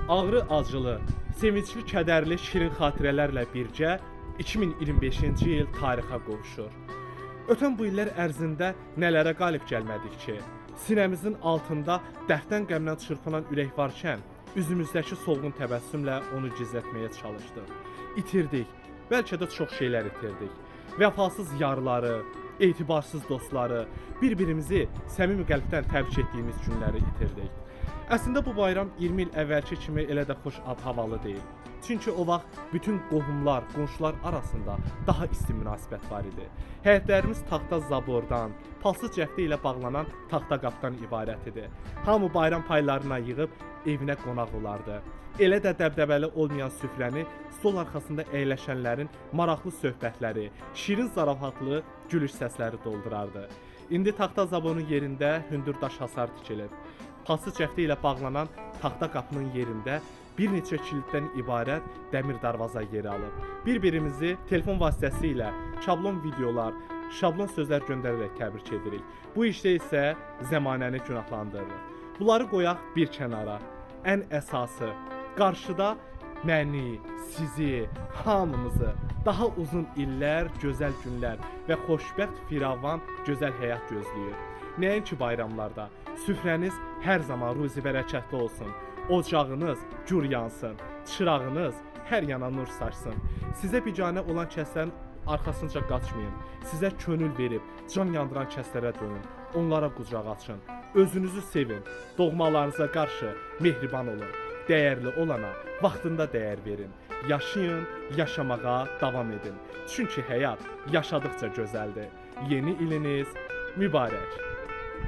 Ağrı acılı, sevincli, kədərli, şirin xatirələrlə birgə 2025-ci il tarixə qovuşur. Ötən bu illər ərzində nələrə qalib gəlmədik ki? Sinəmizin altında dərddən qəmdən çırpınan ürək varkən, üzümüzdəki solğun təbəssümlə onu gizlətməyə çalışdıq. İtirdik, bəlkə də çox şeylər itirdik. Vəfasız yarları, etibarsız dostları, bir-birimizi səmimi qəlbdən təbrik etdiyimiz günləri itirdik. Əslində bu bayram 20 il əvvəlki kimi elə də xoş ab-havalı deyil. Çünki o vaxt bütün qohumlar, qonşular arasında daha isti münasibət var idi. Həyətlərimiz taxta zabordan, palsız cəftə ilə bağlanan taxta qapıdan ibarət idi. Hamı bayram paylarına yığıb evinə qonaq olardı. Elə də dəbdəbəli olmayan süfrəni stol arxasında əyləşənlərin maraqlı söhbətləri, şirin zarafatlı gülüş səsləri doldurardı. İndi taxta zaborun yerində hündür daş hasar tikilib. Palsız cəftə ilə bağlanan taxta qapının yerində bir neçə kiliddən ibarət dəmir darvaza yeri alıb. Bir-birimizi telefon vasitəsilə şablon videolar, şablon sözlər göndərərək təbrik edirik. Bu işdə isə zəmanəni günahlandırırıq. Bunları qoyaq bir kənara. Ən əsası qarşıda məni, sizi, hamımızı daha uzun illər, gözəl günlər və xoşbəxt, firavan, gözəl həyat gözləyir. Nəinki bayramlarda. Süfrəniz hər zaman ruzi bərəkətli olsun. Ocağınız gür yansın. Çırağınız hər yana nur saçsın. Sizə biganə olan kəslərin arxasınca qaçmayın. Sizə könül verib can yandıran kəslərə dönün. Onlara qucaq açın. Özünüzü sevin. Doğmalarınıza qarşı mehriban olun. Dəyərli olana vaxtında dəyər verin. Yaşayın, yaşamağa davam edin. Çünki həyat yaşadıkça gözəldir. Yeni iliniz mübarək.